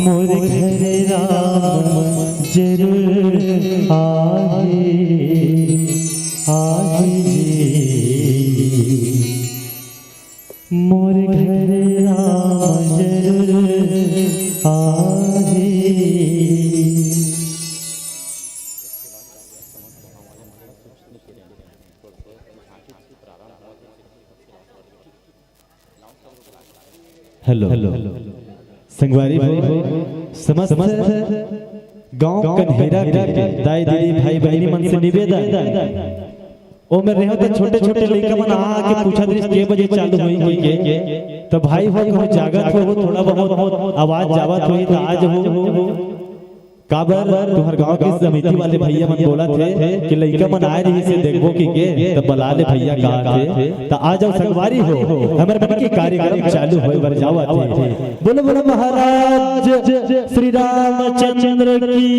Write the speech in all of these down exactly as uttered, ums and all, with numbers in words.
मोर घर राम जरूर आही, आही जी। मोर घर राम जरूर आही। हेलो, संगवारी हो, समस्त गांव कन्हेरा के दाई दीदी भाई बहिनी मन से निवेदन, ओ में रहो तो छोटे छोटे लइका मन आ के पूछत रहिस के बजे चालू होई, होई के, तो भाई हो कहूँ जागत हो, थोड़ा बहुत आवाज जावत होई तो आज हो। काबर तुहर गांव के समिति वाले भैया मन बोलत हे कि लइका मन आए रहिस हे, देखबो कि के, त बला ले भैया कहा थे। त आ जाओ संगवारी हो, हमर मन के कार्यक्रम चालू होए बर जावत हे। बोलो बोलो महाराज श्री रामचंद्र की,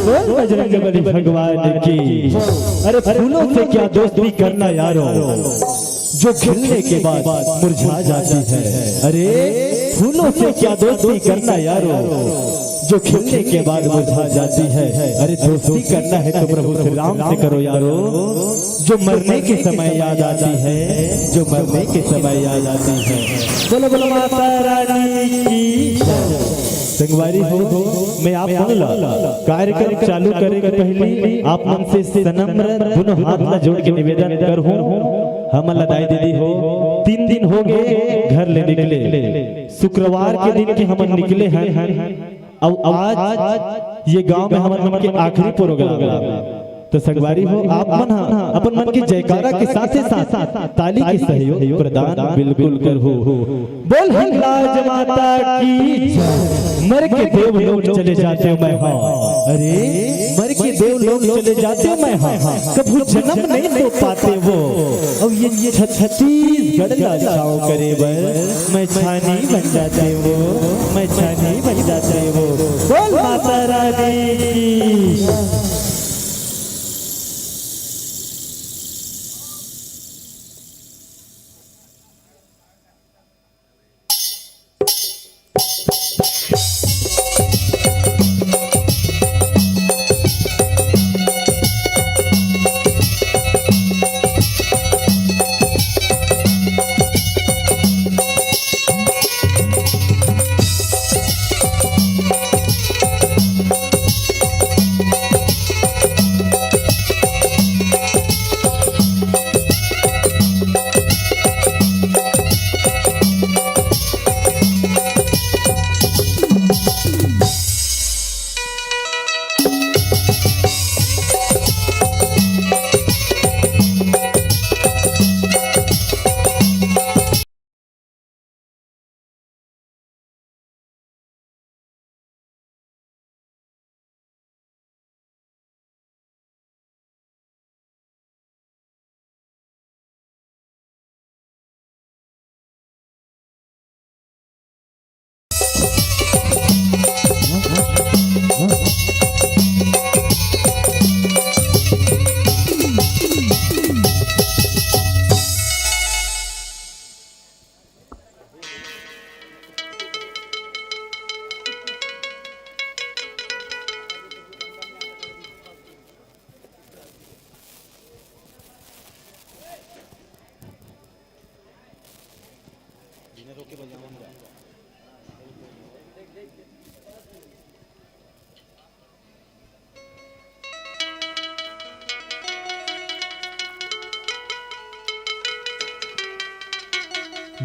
बोल बजरंग बली भगवान की। अरे फूलों से क्या दोस्ती करना यारो, जो खिलने के बाद मुरझा जाती है। अरे फूलों से क्या दोस्ती करना यारो, जो खिलने के बाद मुरझा जाती है। अरे दोस्ती करना है तो प्रभु श्री राम से करो यारो, जो मरने के समय याद आती है, जो मरने के समय याद आती है। बोलो बोलो माता रानी की। संगवारी हो, मैं आप मन ला कार्यक्रम चालू करे के पहली आप मन से सनम्र दुनों हाथ ला जोड़ के निवेदन करहूं, हमन ला दाई दीदी हो, तीन दिन हो गए घर ले निकले, शुक्रवार के दिन के हमन निकले हैं, अउ आज ये गांव में हमन मन के आखिरी प्रोग्राम। तो संगवारी हो, आप मन हा अपन मन के जयकारा के साथे साथ ताली के सहयोग प्रदान बिल्कुल करहू। बोल हिंगलाज माता की जय। मर के देव लोक चले जाते मैं हाँ। अरे मर के देव लोक चले जाते मैं हाँ। कभू जन्म नहीं तो पाते वो। अब ये छत्तीसगढ़ ला छाँव करे बर मैं छानी बन जाते वो, मैं छानी बन जाते वो। बोल माता रानी की।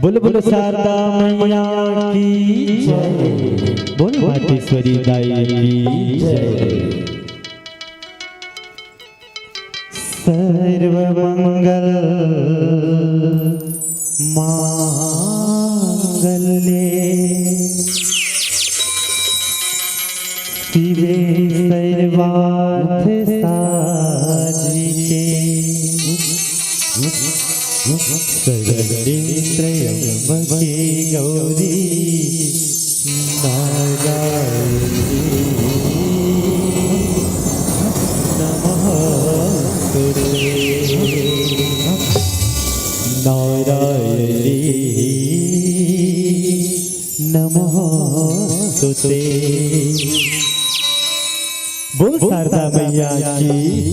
बोल बोल शारदा मैया की जय, बोल माटेश्वरी दाई की जय। सर्वमंगल मांगल्ये शिवे सर्वार्थ साधिके शरण्ये त्र्यंबके गौरी नारायणी नमोस्तुते। नारायणी नमोस्तुते। बोल शारदा मैया की।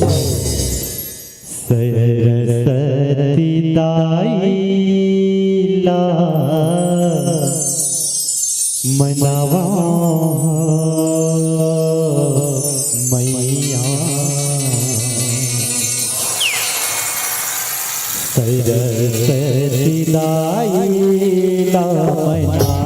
सरस्वती दाई ला मनावा मैया। सरस्वती दाई ला मनावा।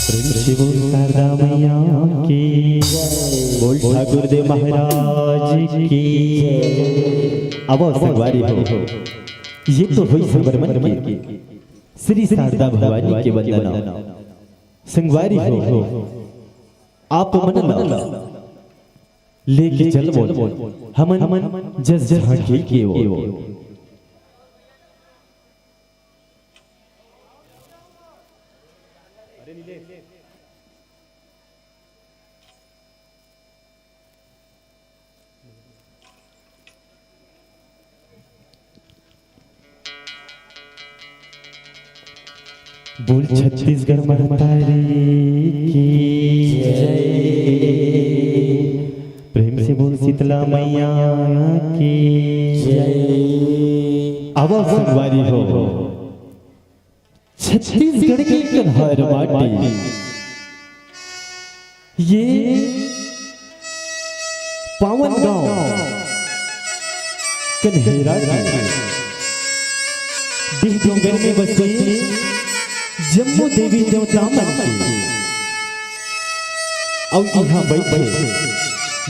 प्रेम से बोल शारदा मैया की, बोल ठाकुर देव महाराज की। अब संगवारी हो, ये तो होइस हमर मन के श्री शारदा भवानी के वंदना। संगवारी हो, आप मन ला लेके चलबो हमन जस झांकी के ओर। बोल छत्तीसगढ़ महतारी की जय। प्रेम से बोल शीतला मैया की जय। आवा संगवारी हो, छत्तीसगढ़ के कन्हार माटी, ये पावन गांव कन्हेरा के डीह डोंगर में बसे जम्मो देवी देवता मन के, अउ इहां बइठे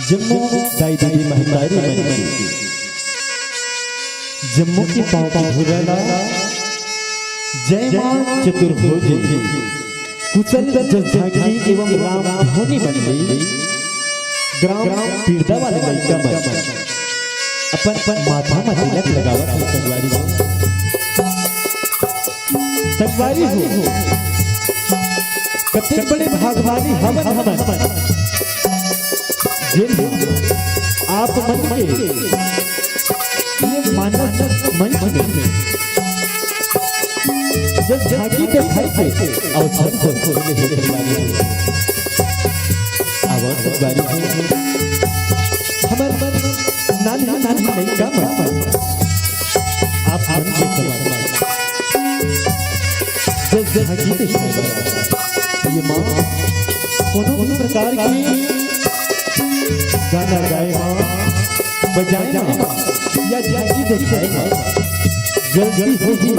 जम्मो दाई दीदी महतारी मन के, जम्मो के पांव के धूरा ला जय मां चतुर्भुज कुशल जस झांकी एवं राम धुनी मंडली ग्राम पीरदा वाले लइका मन अपन, अपन माथा म तिलक लगावत हे संगवारी हो। संगवारी हो, कतेक बड़े भागवानी हवन हमन, जेन आप मन के ये मानस मंच में जस झांकी देखाय के अवसर को खोले हे संगवारी हो। आवा संगवारी हो, हमर नान्ही नान्ही लइका मन आप मन के समक्ष जस झांकी देखाय बर ये मां कोनो भी प्रकार के गाना गाए मा, बजाए मा या झांकी देखाए मा गलती होही,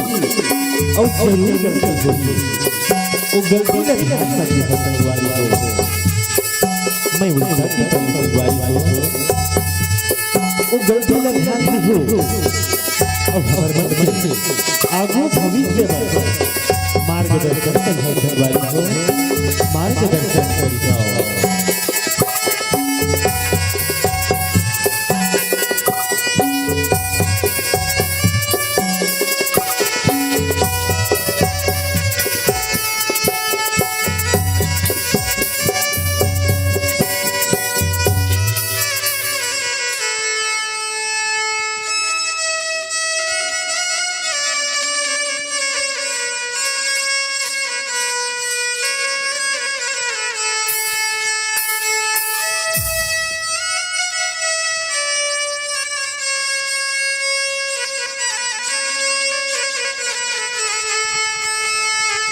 अउ जरूर गलती होही। ओ गलती ला ध्यान रखिए संगवारी हो, मैं उल्टा की तरफ संगवारी हो, ओ गलती ला ध्यान रखिए। अब हमर मन के आगू भविष्य बर मार्गदर्शन करिहव संगवारी हो, मार्गदर्शन करिहव।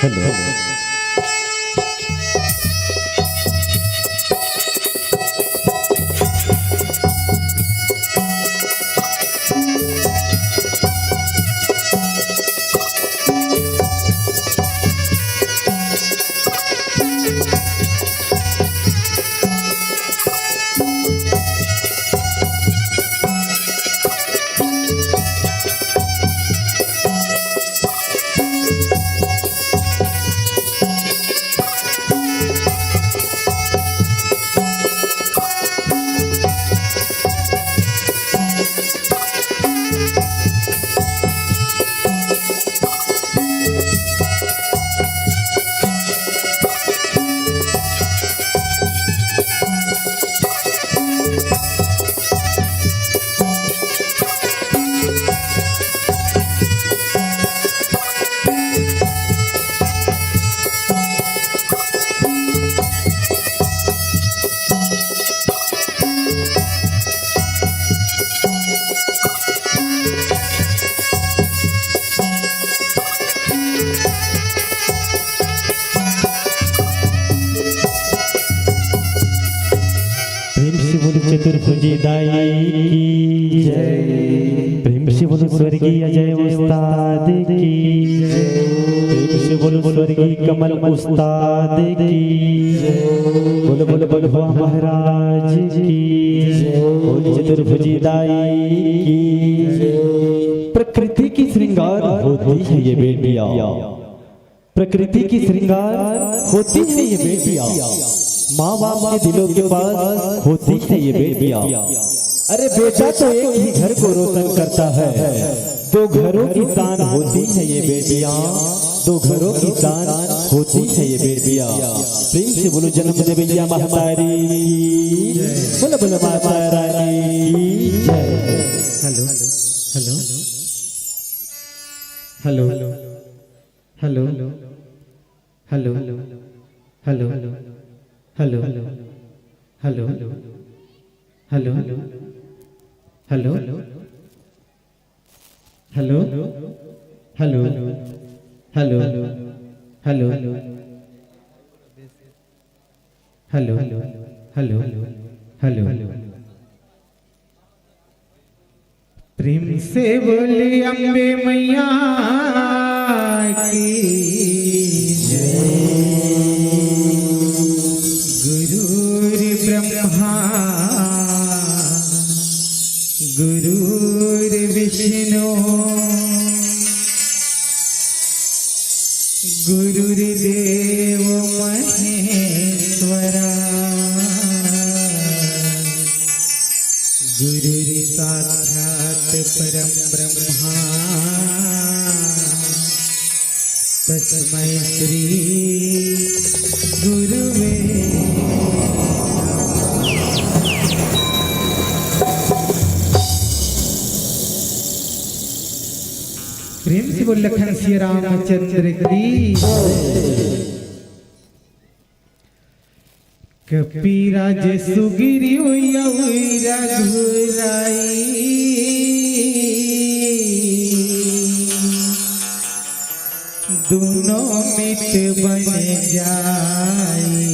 Hello. चतुर्भुजी दाई की जय। प्रेम से बोलो स्वर्गीय अजय उस्ताद की जय। प्रेम से बोलो स्वर्गीय कमल उस्ताद की जय। बोलो बोलो बघवा महाराज की जय। बोलो चतुर्भुजी दाई की जय। प्रकृति की श्रृंगार होती है ये बेटियां, प्रकृति की श्रृंगार होती है ये बेटियां, माँ बाप के दिलों के पास होती है ये बेटियां। अरे बेटा तो एक ही घर को रोशन करता है, दो घरों की शान होती है ये बेटियां, दो घरों की शान होती है ये बेटियां। प्रेम से बोलो जन्म देवैया महतारी की, बोलो बोलो माता रानी की जय। Hello, hello, hello, hello, hello, hello, hello, hello, hello, hello, hello, hello, hello, hello, hello, hello, hello, hello, hello, hello. प्रेम से बोली अम्बे मैया की जय। गुरुर्ब्रह्मा गुरुर्विष्णु गुरुर्देव महेश्वरा। गुरुर्साक्षात् परं ब्रह्मा तस्मै श्री गुरुवे नमः। प्रेम से बोल लखन सिया रामचंद्र की। कपिराज सुग्रीव अउ रघुराई, दुनों मित बन जाई,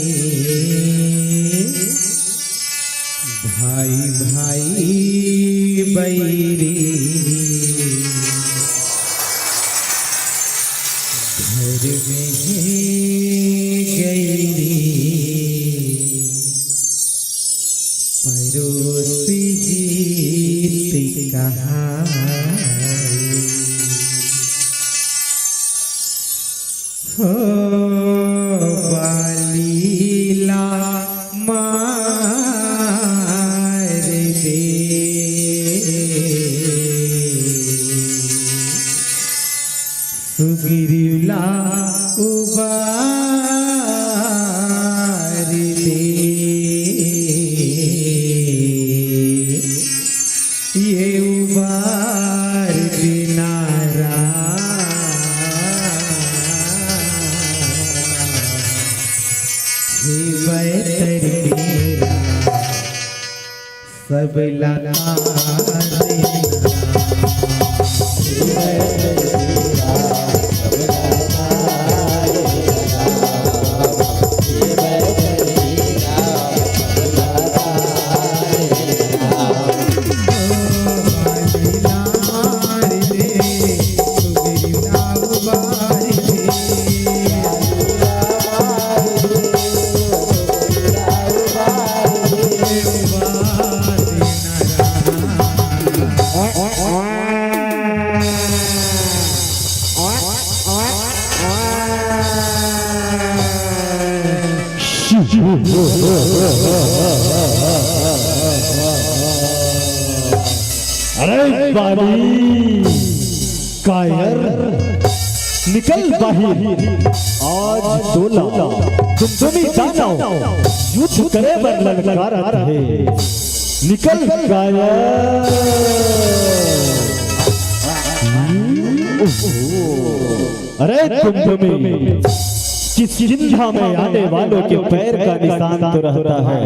भाई भाई बैरी। घर में है गैरी, परोसी जीत कहाई। हो बालीला मार दे, सुग्रीव ला उबार दे, ये उबार देना राम, हे बैतरी मेरा। सब लता अरे बाली कायर, निकल बाहिर, आज तोला तुमतुमी दानव युद्ध करे बर ललकारत हे। निकल कायर। अरे तुमतुमी, किष्किंधा में आने वालों के पैर का निशान तो रहता है,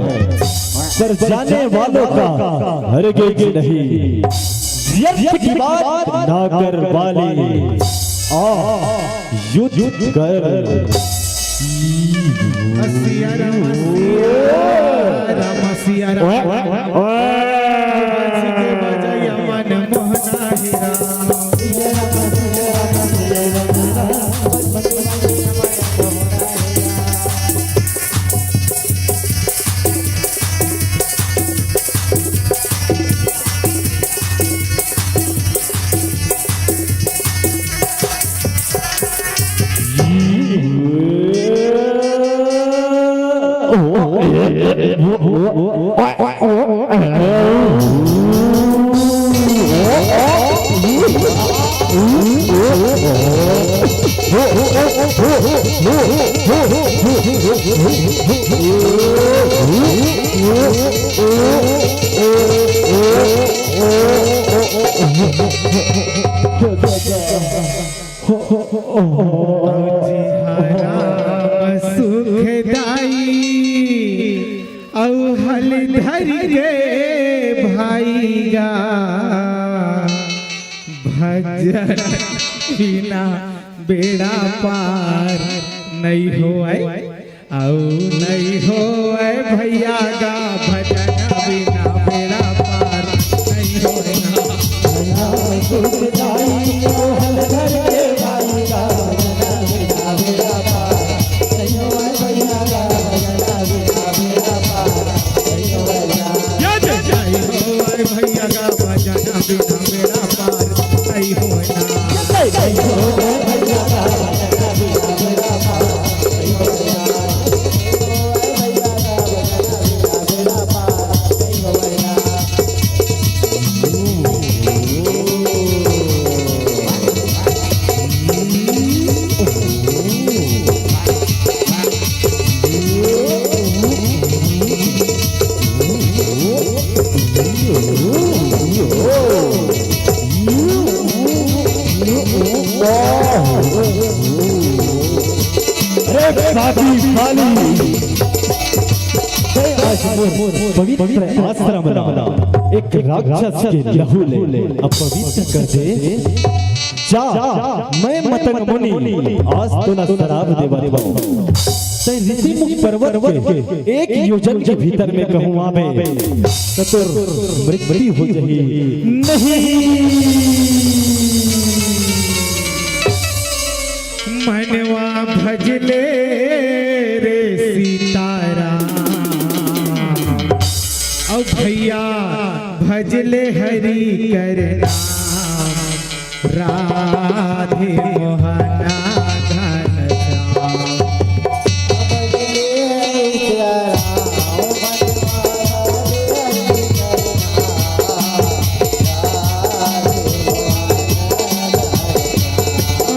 पर जाने वालों का हरगिज नहीं। व्यर्थ की बात ना कर बाली, आ युद्ध कर। सिया राम, सिया राम, सिया राम। ओए, ओए, ओए। बज के बजैया मन मोहना हे राम। अउ जिहां राम सुखदाई, अउ हलधर के भाई गा, भजन बिना बेड़ा पार नइ होवय। अउ नइ होवय भइया गा, भजन बिना बेड़ा पार नइ होवय ना। या जय जय होवय भइया गा, भजन बिना बेड़ा पार नइ होवय ना। अरे बाबी बाली, तैं आज मोर पवित्र आश्रम ला एक राक्षस के लहू ले अपवित्र कर दे। जा, मैं मतंग मुनि आज तोला श्राप देवत हूँ। तैं ऋषिमुख पर्वत के एक योजन के भीतर में कहूँ आबे, त तोर मृत्यु हो जाही। नहीं। मनवा भजले रे सीताराम, अउ भइया भजले हरि कर नाम, राधे मोहना घन श्याम।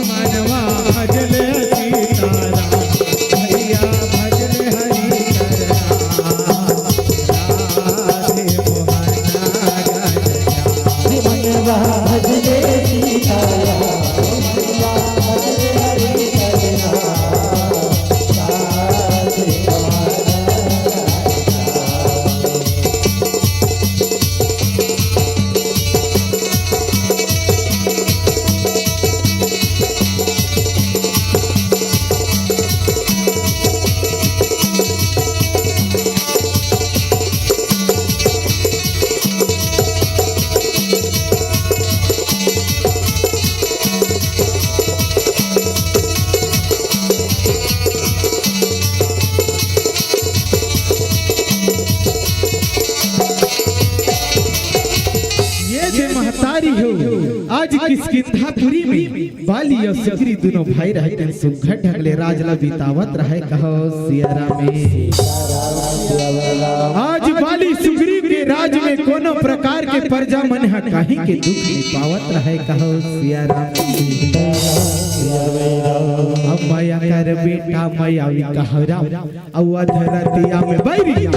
मनवा भजले सीताराम, भइया भजले हरि कर नाम। राधे मोहना घन श्याम। मनवा भजले सीताराम, मनवा भजले हरि कर नाम। राधे मोहना घन श्याम। ये दे महतारी हो, आज किष्किंधापुरी में बाली अउ सुग्रीव दूनों भाई रहे तेन सुग्घर ढंग ले राज ला बितावत रहे, कहो सिया राम। आज बाली सुग्रीव के राज में कोनो प्रकार के प्रजा मन ह काहीं के दुख नइ पावत रहे, कहो सिया राम। अब मया कर बेटा मया भी कहो राम। अउ अधरतिया में बैरिया।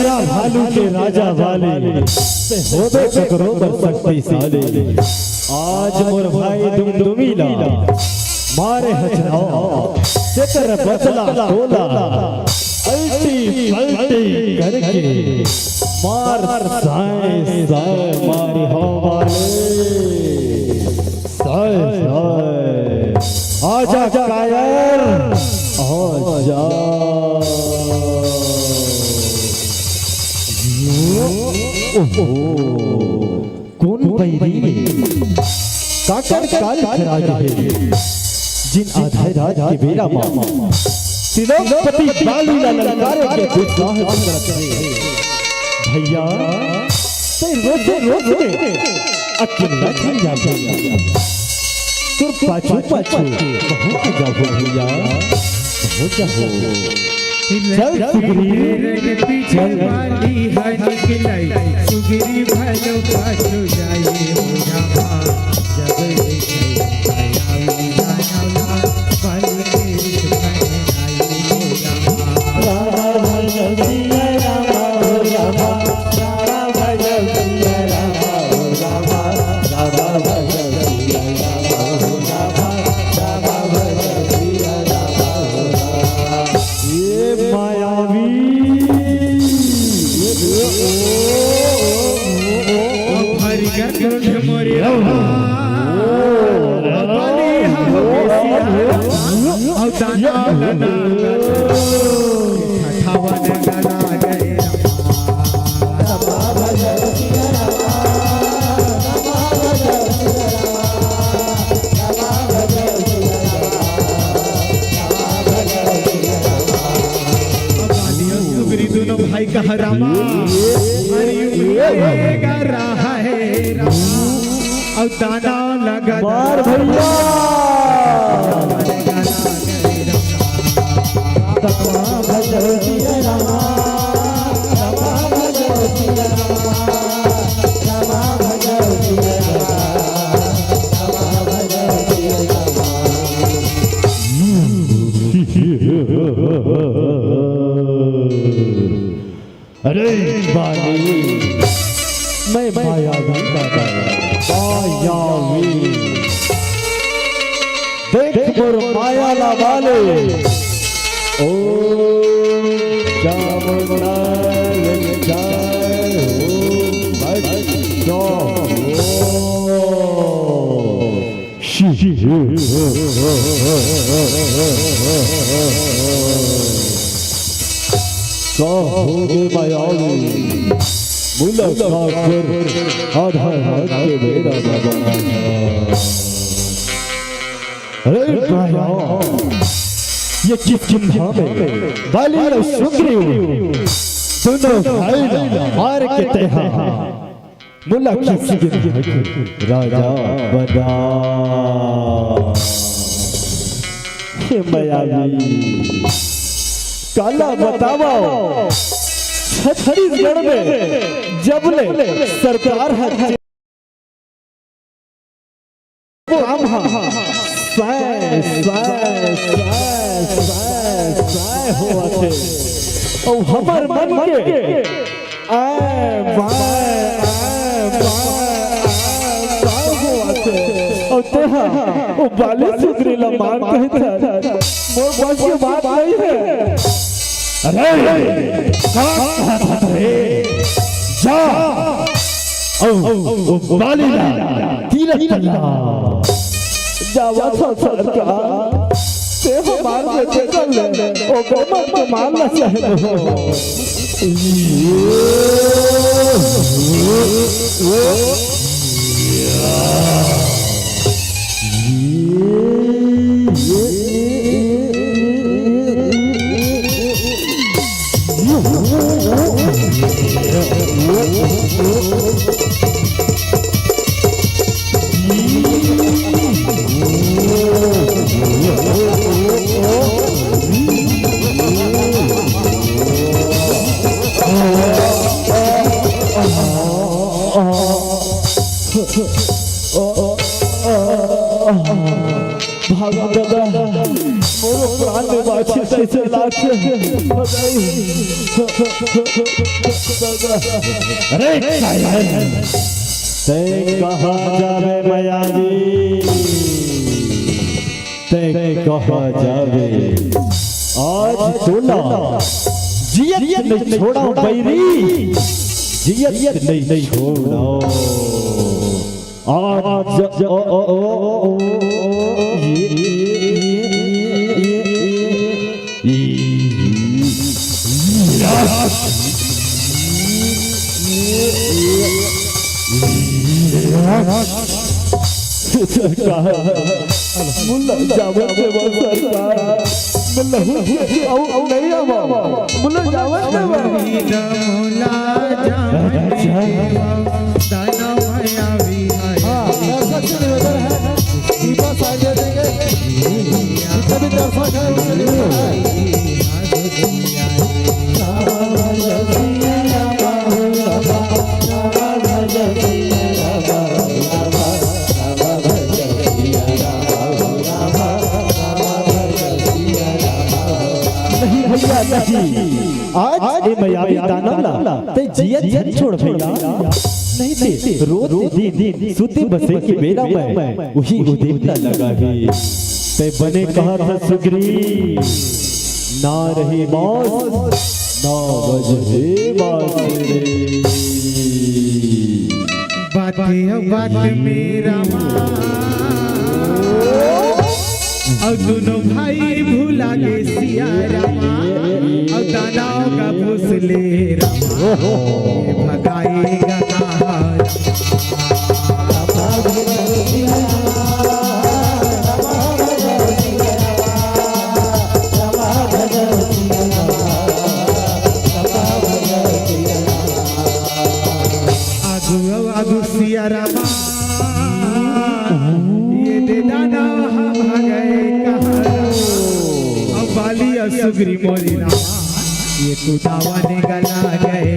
भालू के राजा वाले, ते होबे ककरो बर शक्तिशाली। आज मोर भाई दुमदुमी ला मारे हछाव, तेकर बदला तोला अल्टी पल्टी करके मार साए साए मारी हो वाले। साए साए। आजा कायर, आजा। ओहो, कोन बैरी हे? काकर काल खराज हे? जिन आधा रात के बेरा म तिलोकपति बाली ला ललकारे के दुस्साहस करत हे। भैया, ते रोजे रोज में अकेल्ला झन जाबे। तोर पाछू पाछू बहुत जाबो भैया, बहुत जाबो। चल सुग्रीव, चल। सुग्रीव भलो पाछू जाए हो रामा, जब देखे ए मायावी। सुग्रीव दोनों भाई कहा रामा, हरी उंगली का रहा है रामा, और दाना लगा मार भैया। अरे बाली, मैं मायावी दादा, मायावी। देख मोर माया ला वाले। ओ चामुंडा जय हो, भक्त हो। का होगे मायावी, मुलाकात कर आधा रात के बेरा बाबा। अरे भाया, ये किस किंधा में बाली और सुग्रीव दोनों भाई ला मार के तेहा मुलाकात के राजा बना। हे मायावी, काला बतावव, छत्तीसगढ़ में जब ले सरकार ह काम ह, सै, सै, सै, सै, सै होवत हे। अउ हमर मन के आय, बाय, आय, बाय, आय, बाय होवत हे। अउ तेहा, ओ बाली सुग्रीव ला मार कहिथस। मोर बस के बात नइ हे। अरे, का कहत हस रे? जा, अउ, अउ, अउ बाली ला तीर तल्ला। जावत हंव सरकार, ते हमार बेटे कर ले, ओकर मन के मार ला सहे हो। प्राण में बाँचे तइसे लागथे। अरे कायर, तैं कहाँ जाबे मयारी, तैं कहाँ जाबे? आज तोला जियत नइ छोड़ा बैरी, जियत नइ छोड़ा। आज ओ, ओ, ओ, ओ, ओ, ये, ये, सरकार, मुला जावत देवा सरकार, मैं लहू के अउ, अउ नहीं आवा, मुला जावत देवा। मुला जावत देवा, दाना माया भी है। हाँ, दर्शक से निवेदन है, दीपा साइड दे देंगे, जितने भी दर्शक हैं, उनसे निवेदन है। नहीं भैया, नहीं। आज ए मयारी दानव ला तैं जियत झन छोड़ भैया। नहीं ते रोज दिन सुते बसे के बेरा में उही उदिम ला लगा हे। तैं बने कहत हस सुग्रीव, ना रही मौत, ना बजहे बांसुरी। बात बात में रामा, अउ दुनों भाई भुला गे सिया रामा, अउ दानव का फुसले रामा, ये भगाएगा कहाँ? आगू आगू सिया रामा, ये दे दानव हा गए कहाँ? अउ बाली अउ सुग्रीव मोरे रामा, ये कुदावा ने गला गए।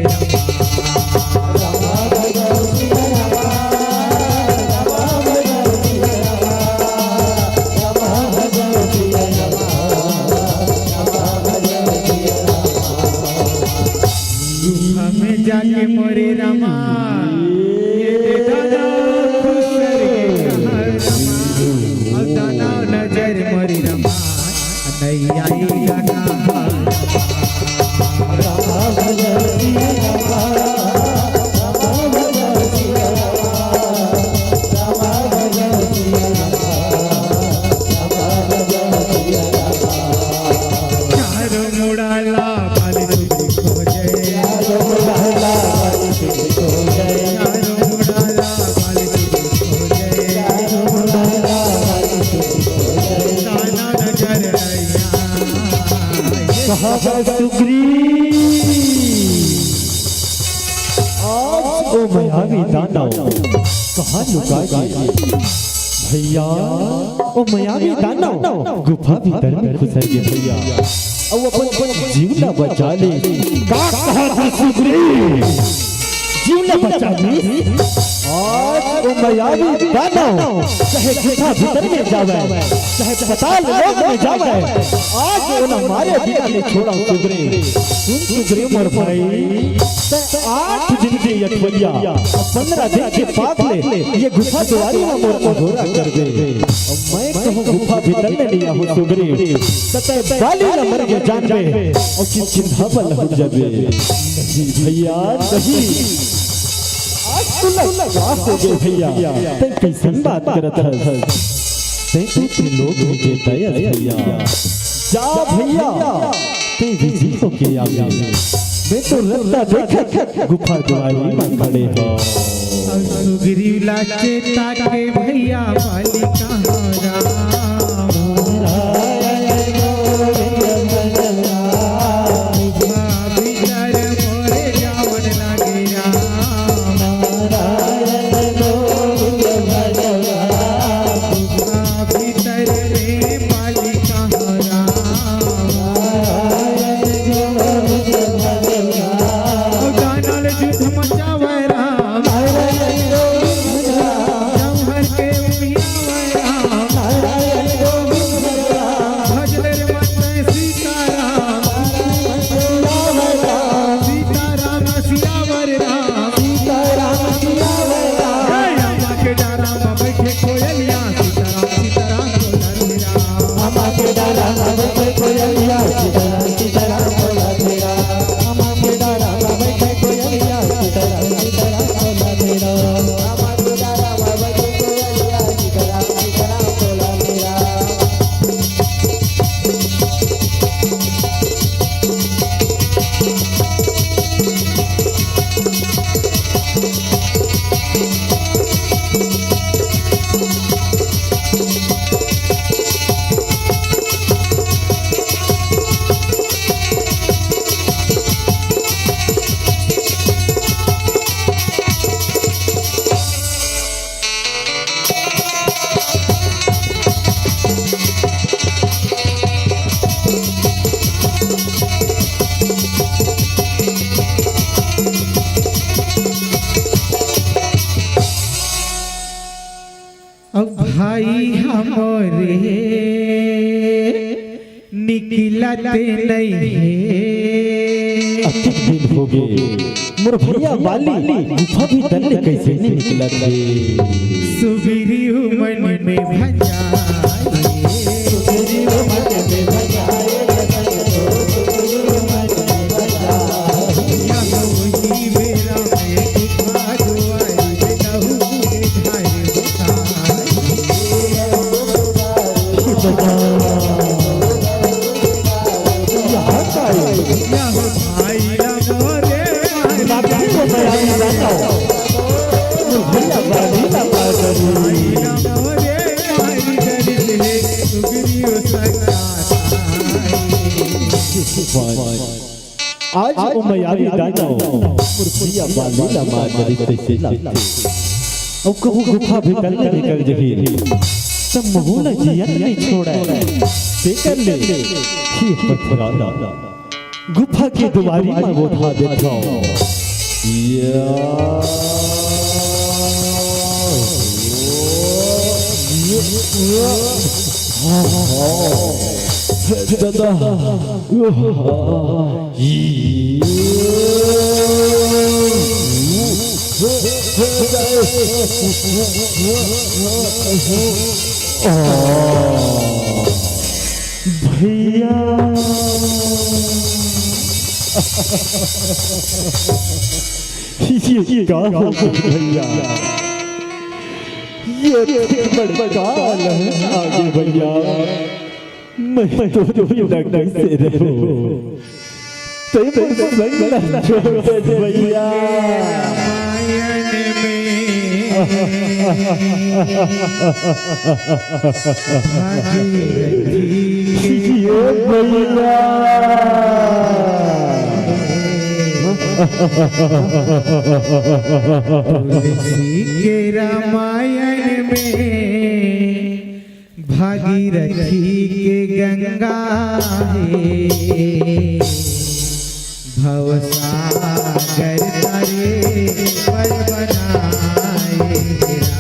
गुफा में जाके मोरे रामा, ये दे दानव खुसर गे कहाँ रामा, अउ दानव नजर मोरे रामा, नहीं आएगा कहाँ। चारों मुड़ा ला बाली तुझे खोजे। चारों मुड़ा ला बाली तुझे खोजे। चारों मुड़ा ला बाली तुझे खोजे। चारों मुड़ा ला बाली तुझे खोजे। दाना नजर आया। कहाँ है सुग्रीव? आज ओ मयारी दानव कहाँ लुका गे? भैया, ओ मयारी दानव गुफा भीतर में खुसर गे भैया। अउ अपन, अपन जीव ला बचा ले। का कहत हस सुग्रीव? जीव ला बचा ले। आज ओ मयारी दानव चाहे गुफा भीतर में जावय, चाहे पताल लोक में जावय, आज ओला मारे बिना नइ छोड़ंव सुग्रीव। सुन सुग्रीव मोर भाई, तैं आठ दिन के यठवइया अउ पंद्रह दिन के पाप ले ये गुफा दुआरी म मोर अघोरा करबे। अउ मैं कहूँ गुफा भीतर में नइ आहूँ सुग्रीव, त तैं बाली ला मर गे जानबे अउ चिचिंधा बर लहुट जाबे। नहीं भैया, नहीं। आज तो लगा हो गे भैया, तैं कइसन बात करत हस? तैं तो त्रिलोक विजेता अस भैया। जा भैया, तैं विजयी होके आबे। मैं तो रस्ता देखत गुफा दुआरी म खड़े हँव। अउ सुग्रीव ला चेता के भैया बाली कहाँ राम। भीतर मोरे जावन लागे राम। भीतर में बाली कहाँ राम। दानव ले युद्ध मचावे राम। जौहर के उड़ियावे राम। निकलत नइ हे। अतेक दिन होगे, मोर भैया बाली गुफा भीतर ले कइसे नइ निकलत हे? सुगरी मन में भंजाए, सुगरी मन में भंजाए, सुगरी मन में भंजाए। या तो वही बेरा में गुफा दुआरी में लहू के ढाई बताए। आज ओ मयारी दानव मोर भैया बाली ला मार डरिस तइसे लागथे। अउ कहूँ गुफा भीतर ले निकल जही, त महू ला जियत नइ छोड़य। तेकर ले, हे पथरा ला गुफा के दुवारी म बोठा देथंव। या। हे ददा। भैया, ये का हो गया भैया? ये बड़का लहर आ गे भैया। मैं तो डर से रहूं। तैं मोर संग ला छोड़ दे भैया। ये भैया। तुलसी के रामायण में भागीरथी के गंगा हे, भवसागर तरे पर बनाए राम,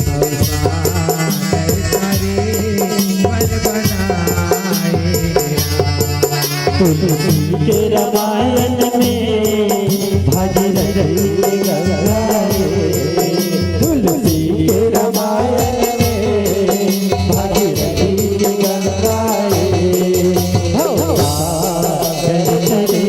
भवसागर तरे पर बनाए राम। तुलसी के रामायण में भागीरथी के गंगा हे, तुलसी के रामायण में भागीरथी के गंगा हे। भवसागर तरे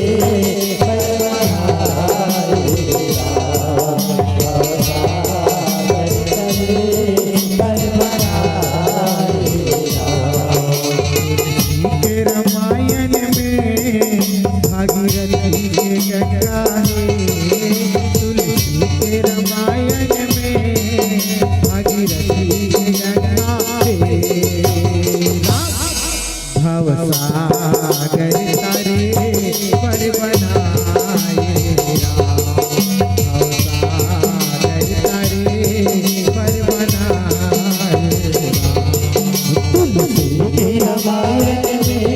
के रामायण में भागीरथी के गंगा हे, तुलसी के रामायण में भागीरथी के गंगा हे। भवसागर तरे पर बनाए राम, भवसागर तरे पर बनाए राम। तुलसी के रामायण में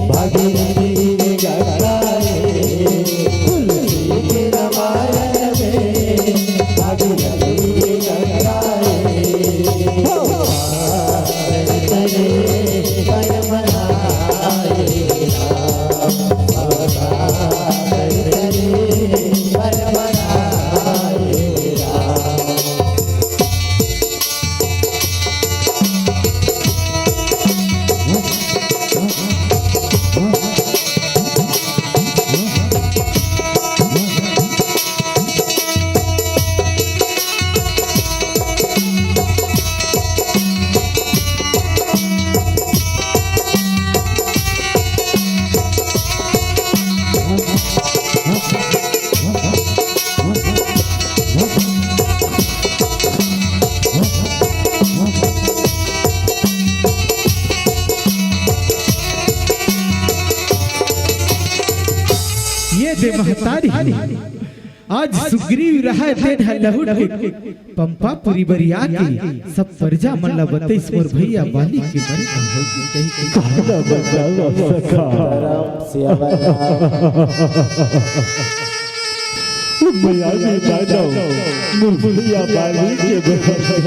भागीरथी के गंगा हे, तुलसी के रामायण में भागीरथी के गंगा हे। ये दे महतारी, आज सुग्रीव रहय तेन ह लहुट के पंपापुरी बरिया के सब परजा मन ल बतइस मोर भैया बाली के मरे म होगे कहिके। काला बतावा सखा। मया भी दादा, मुरमुरिया बाली के बराबर।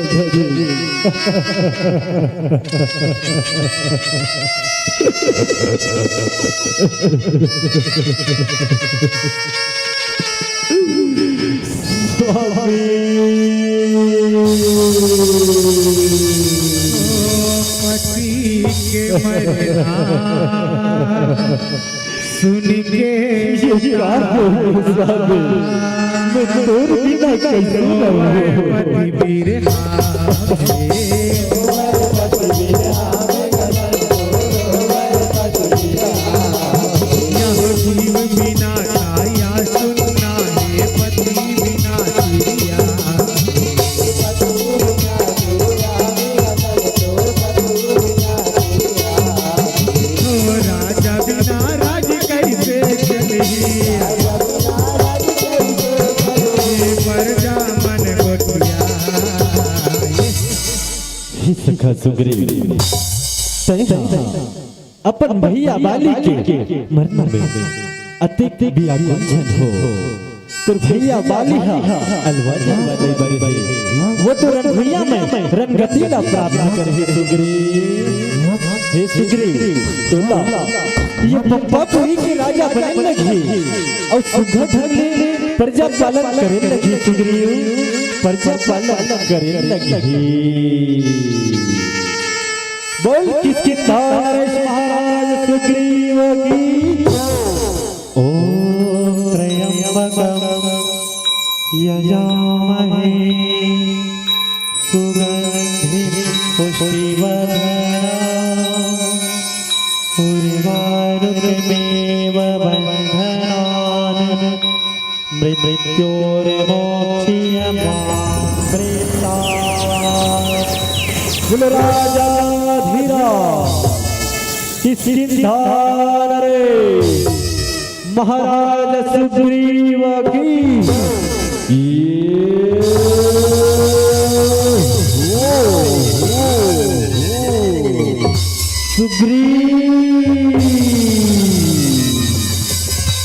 स्वामी। पति के मरना सुन के ये का हो साधे? मैं तोर बिना कैसे रहूं? पति बिरहा में। यह जीव बिना काया सुनना है, पति बिना चिड़िया। ओ राजा बिना राज कैसे चलही? ए प्रजा मन गोठिया। हे सखा सुग्रीव, तैं हा अपन भैया बाली के मरना में अतेक व्याकुल झन हो। तोर भैया बाली हा अलवा जलवा दे बरे हे। वो तो रण भुइयां में रणगति ला प्राप्त करे हे सुग्रीव। हे सुग्रीव, तोला ये पंपापुरी के राजा बने लगही अउ सुग्घर ढंग ले प्रजा पालन करे लगही सुग्रीव, प्रजा पालन करे लगही। बोल किसकिंधा नरेश महाराज सुग्रीव की। ॐ त्र्यम्बकं यजामहे सुगन्धिं पुष्टिवर्धनम् उर्वारुकमेव बन्धनान् मृत्योर्मोक्षयमामृतात्। बोलो राजाधिराज किष्किंधा नरेश महाराज सुग्रीव की। ये। सुग्रीव,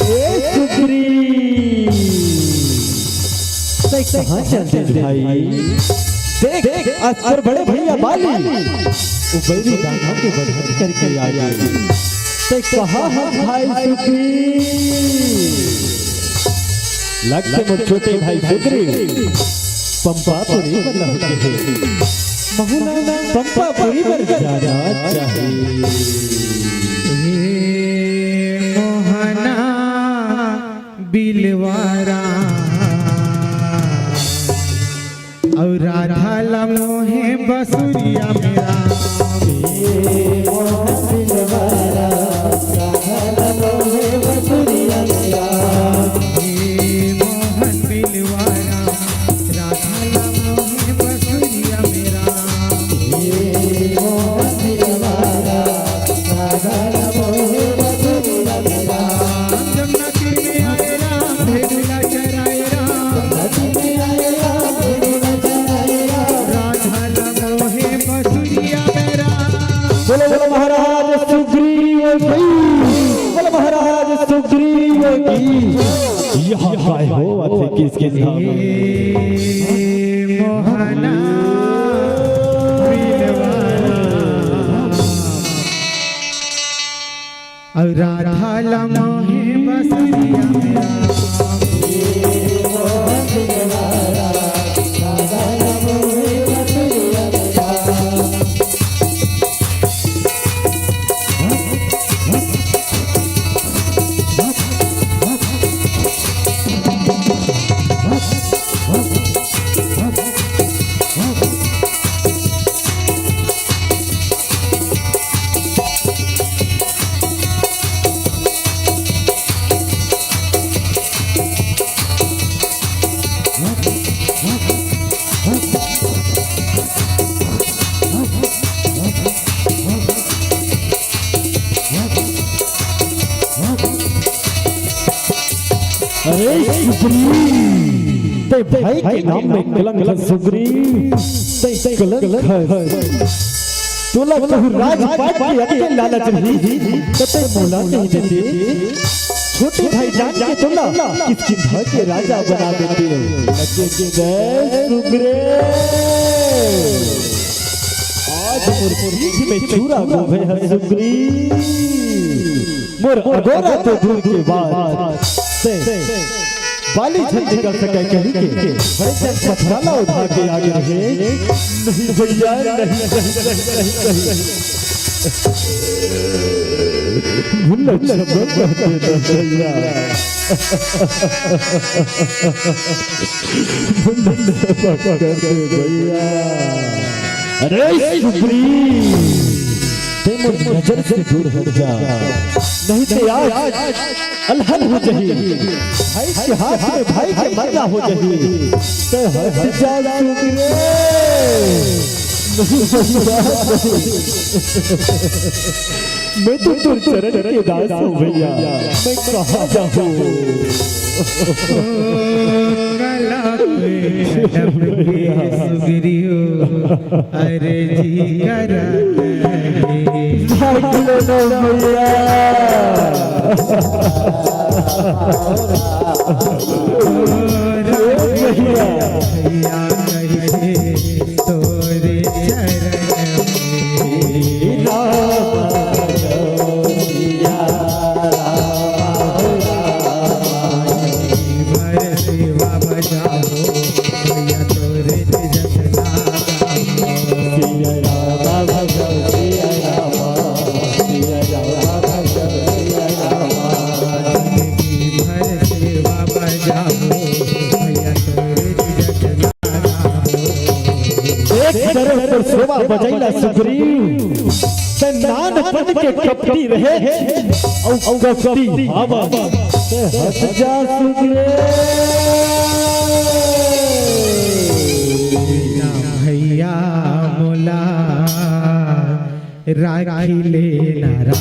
ए सुग्रीव, तैं कहाँ चल दे भाई? देख, आज तोर बड़े भैया बाली, वो बैरी दानव के वध करके आ गए। तैं कहाँ हस भाई सुग्रीव? लगथे मोर छोटे भाई सुग्रीव पंपापुरी में लहुटे हे। महू ला पंपापुरी बर जाना चाहिए। हे मोहना बिलवारा अउ राधा ला मोहे बसुरिया मेरा। हे मोहन बिलवारा, राधा ला मोहे बसुरिया मेरा। हे मोहन बिलवारा, राधा ला मोहे बसुरिया मेरा। हे मोहन बिलवारा, राधा ला मोहे बसुरिया मेरा। जमुना तीर में आए राम, भेड़ू ला चराए राम। राधा ला मोहे बसुरिया मेरा। बोलो, बोलो महाराज सुग्रीव की, बोलो महाराज सुग्रीव की। यह काय होवत हे किसकिंधा में? हे मोहना बिलवारा। अउ राधा ला मोहे बसुरिया मेरा। अरे सुग्रीव, तैं भाई के नाम में कलंक हस सुग्रीव, तैं कलंक हस। तोला कहूं राजपाट के अतेक लालच रही, त तैं मोला नइ देते। छोटे भाई जान के तोला किसकिंधा के राजा बना देते हो। लेकिन जय सुग्रीव, आज मोर पीठ में छुरा घोंपे हे सुग्रीव। मोर अगोरा तो दूर के बात, ते बाली झन निकल सके कहिके बड़े जन पथरा ला उठा के आगे रहे। नहीं भैया, नहीं, नहीं, नहीं, नहीं, नहीं। भूल क्षमा कर देना भैया। भूल क्षमा कर दे भैया। अरे सुग्रीव, ते मोर नजर से दूर हट जा, नहीं ते आज अलहल हो जाही। भाई के हाथ में भाई के मरना हो जाही। ते हट जा सुग्रीव। नहीं, नहीं, नहीं। मैं तो तोर चरण के दास हूँ भैया, मैं कहाँ जाऊँ? ओ, गला पे तड़प के सुग्रीव, अरे जी करा नहीं। भाग लो ना भैया। ओ, राम भैया। भैया कहिए तोरे चरण में। राम भजो सिया राम, भर सेवा बजाओ, भैया तोरे जस लागा। सिया राम भजो सिया राम, सिया राम भजो सिया राम। जिंदगी भर सेवा बजाओ, भैया तोरे जस एक तरफ पर सेवा बजैला सुग्रीव, ते नानपन के कपटी रहे, अउ कपटी हवा, ते हट जा सुग्रीव। भैया मोला राखी लेना राम।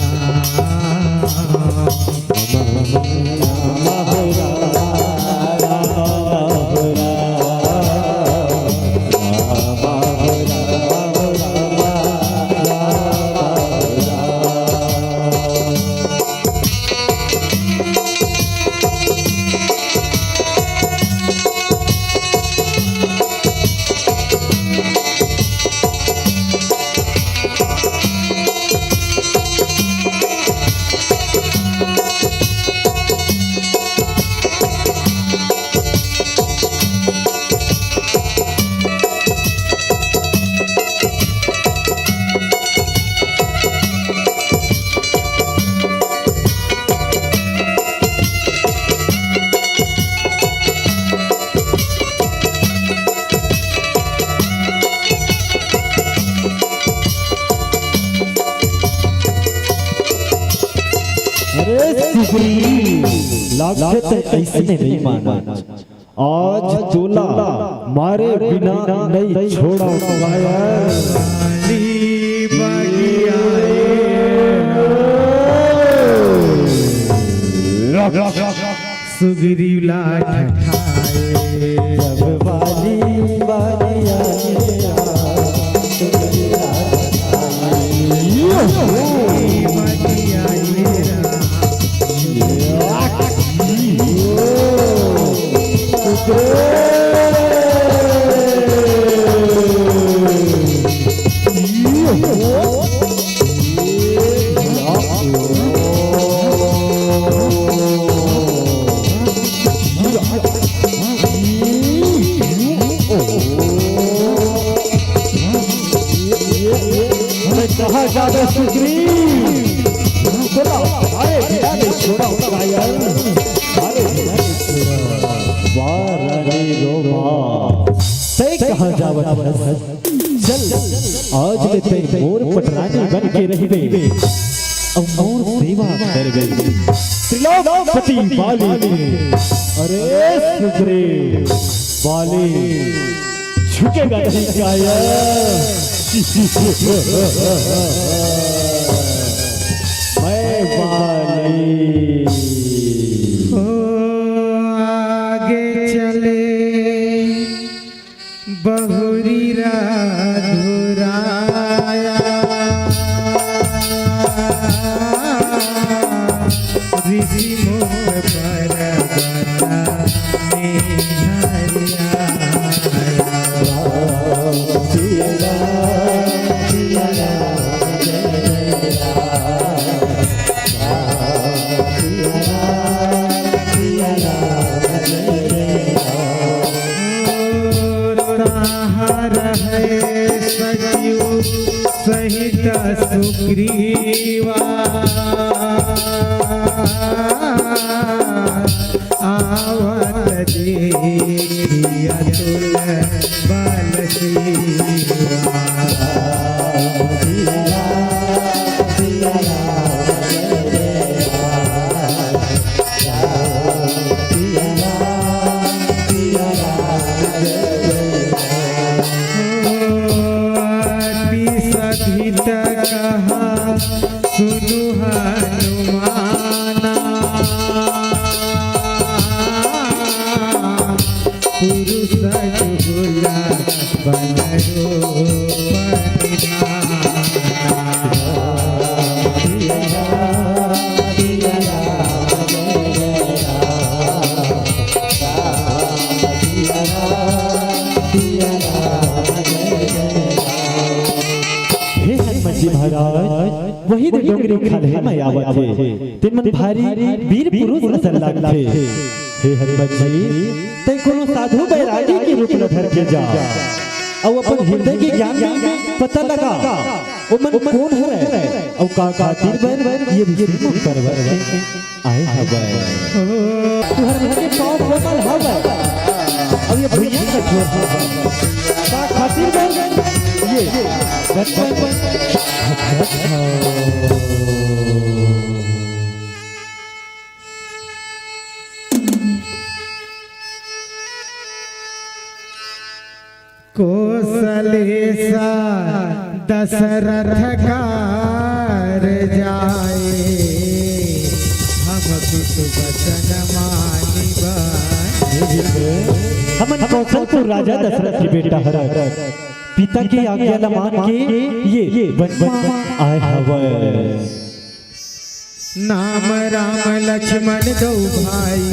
अरे सुग्रीव, लागथे ते अइसने नइ मानस। आज तोला मारे बिना नइ छोड़ंव कायर। सुग्रीव ला ठठाए। जब बाली बाली आए, सुग्रीव ला ठठाए। बाली बाली आए। कहाँ जावे सुग्रीव? बोला, अरे बिना नहीं छोड़ा होता भाई यार। अरे बिना नहीं छोड़ा। वाह रानी रो वाह। तैं कहाँ जावत हस? चल, आज ले तैं मोर पटरानी बन के रहिबे। अउ मोर सेवा करबे। त्रिलोकपति बाली के। अरे सुग्रीव, बाली झुकेगा नहीं काया। मैं बाली। ओ आगे चले बहुरी राधुराया, ऋषि मुख सुग्रीवा आवत देखिया तुल बल सीवा। सुनु हनुमाना, पुरुष जुगुल बन रूप निधाना। हे हनुमत जी महाराज, वही दे डोंगरी खलहे में आवत हे। तेन मन भारी वीर पुरुष असन लागथे। हे हनुमत जी, तैं कोनो साधु बैरागी के रूप ल धर के जा, अउ अपन हृदय के ज्ञान में पता लगा, ओमन कोन हरय, अउ का खातिर बर ये ऋषि मुनि पर्वत में आए हवय। तुहर मन के पाँव कोमल हवय, अउ ये भुइयां कठोर हवय। का खातिर बर ये बचपन कोसलेसा दशरथ कार जाए, हम कुछ वचन मानिबा। हमन कौशलपुर राजा दशरथ के बेटा हरन। पिता के आज्ञा ल मान के ये वन म आए हवय। नाम राम लक्ष्मण दो भाई,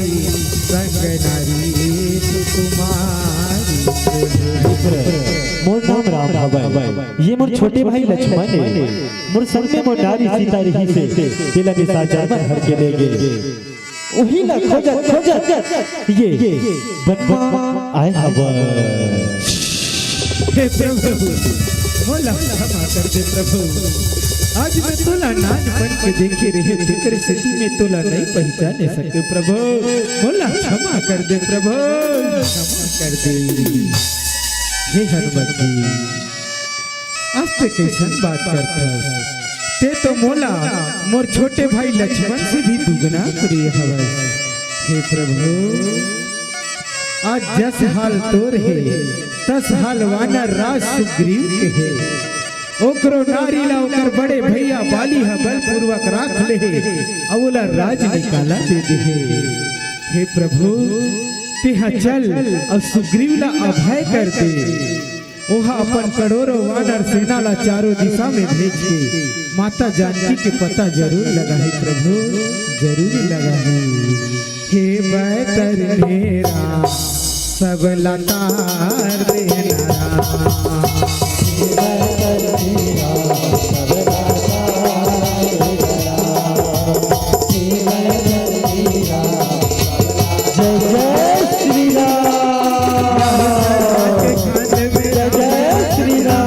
संग नारी सुकुमारी। मोर नाम राम हवय, ये मोर छोटे भाई लक्ष्मण हे। मोर संग में मोर नारी सीता रहिसे, तेला निशाचर मन हर के ले गे। उही ला खोजत खोजत ये वन म आए हवय। हे प्रभु, मोला क्षमा कर दे प्रभु। आज मैं तोला नानपन के देखे रहे, तेकर सेती मैं तोला नहीं पहचाने सके प्रभु। मोला क्षमा कर दे प्रभु, क्षमा कर दे। हे हनुमत जी, आज ते कैसन बात करथस? ते तो मोला मोर छोटे भाई लक्ष्मण से भी दुगना प्रिय हवस। हे प्रभु, आज जस हाल तोर हे, तस हाल वानर राज सुग्रीव के हे। ओकरो नारी ला ओकर बड़े भैया बाली ह बलपूर्वक राख ले हे, अउ ओला राज निकाला दे दे हे। हे प्रभु, तेहा चल अउ सुग्रीव ला अभय कर दे। ओहा अपन करोड़ों वानर सेना ला चारों दिशा में भेज के माता जानकी के पता जरूर लगाही प्रभु, जरूर लगाही। हे बैतरनी राम, सब ला तार देना राम। हे बैतरनी राम, सब ला तार देना राम। हे बैतरनी राम, जय जय श्री राम। जय जय श्री राम।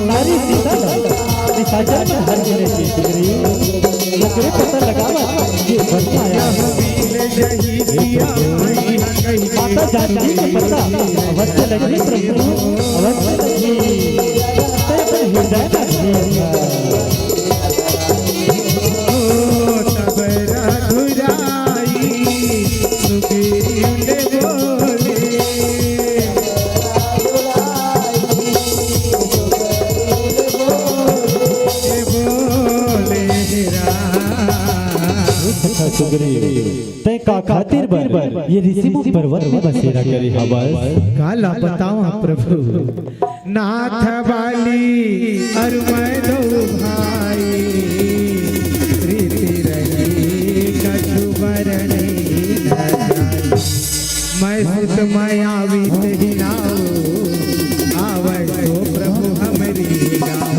नारी सीता ला निशाचर मन हर के ले गे। ओकरे पता लगावत ये वन म आए हवय। माता जानकी के पता अवश्य लगही प्रभु, अवश्य लगही। तैं अपन हृदय म घेर ल। सुग्रीव, तैं का खातिर बर ये ऋषिमुख पर्वत में बसेरा करे हवस? काला बतावंव प्रभु, नाथ बाली अउ मैं दो भाई, प्रीति मैं आवित ही नाव, आवै तो प्रभु हमरी गाँव।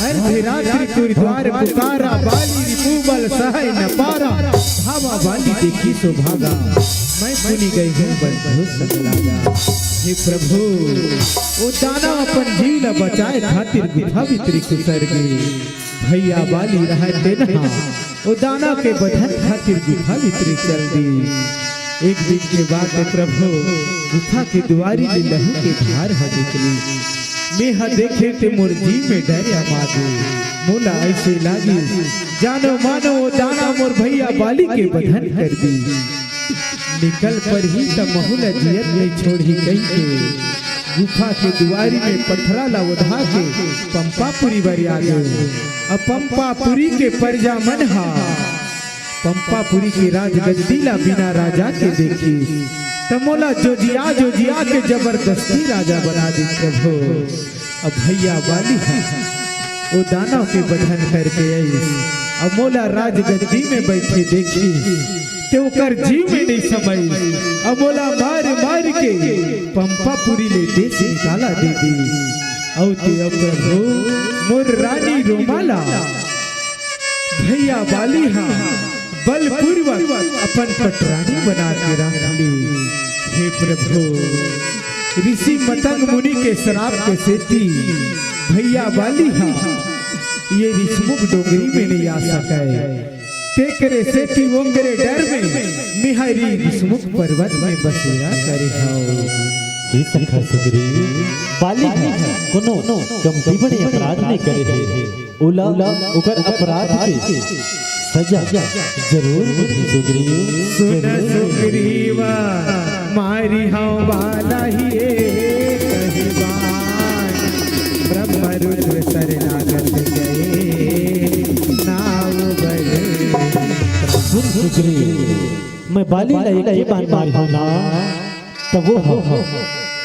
अर्धरात्रि तुर द्वार पुकारा, बाली रिपु बल सहै न पारा। धावा बाली देखिस ओ भागा, मैं पुनि गई हँव बंधु संग लागा। हे प्रभु, ओ दानव अपन जीव ला बचाय खातिर गुफा भीतरी खुसर गे। भइया बाली रहय तेन हा ओ दानव के बधन खातिर गुफा भीतरी चल दिस। एक दिन के बात हे प्रभु, गुफा के दुवारी ले लहू के धार ह निकलिस। मेंह देखेंव ते मोर जी में डर अमा गे। मोला अइसे लागिस जानो मानो ओ दानव मोर भइया बाली के बधन कर दिस। निकल परही त महू ला जियत नइ छोड़ही कहिके गुफा के दुवारी में पथरा ला ओढ़ा के पंपापुरी बर आ गेंव। अब पंपापुरी के परजा मन हा पंपापुरी के राजगद्दी ला बिना राजा के देखिस, त मोला जोजिया जोजिया के जबरदस्ती राजा बना दिस प्रभु। अब भइया बाली हा ओ दानव के बधन करके आइस, अब मोला राजगद्दी में बइठे देखिस, ते ओकर जीव में नइ समाइस, अब मोला मार मार के पंपापुरी ले देस निकाला दे दिस। अउ ते अब प्रभु मोर रानी रोमा ला भइया बाली हा बलपूर्वक अपन पटरानी बना के रख लिस। हे प्रभु, ऋषि मतंग मुनि के श्राप के सेती भइया बाली हा ये रिसमुख डोंगरी में नइ आ सकय। तेकरे सेती ओकरे डर में मेंह ए रिसमुख पर्वत में बसेरा करे हँव। हे सखा सुग्रीव, बाली हा कोनो कमती बड़े अपराध नइ करे हे। ओला ओकर अपराध के सजा जरूर मिलही सुग्रीव। सुन जरूर। सुग्रीव, मारी हँव बाला ही एक ही बाण, ब्रह्म रुद्र शरणागत गए नाव बहे। सुन सुग्रीव, मैं बाली ला एक ही बाण मारी हँव ना, त वो ह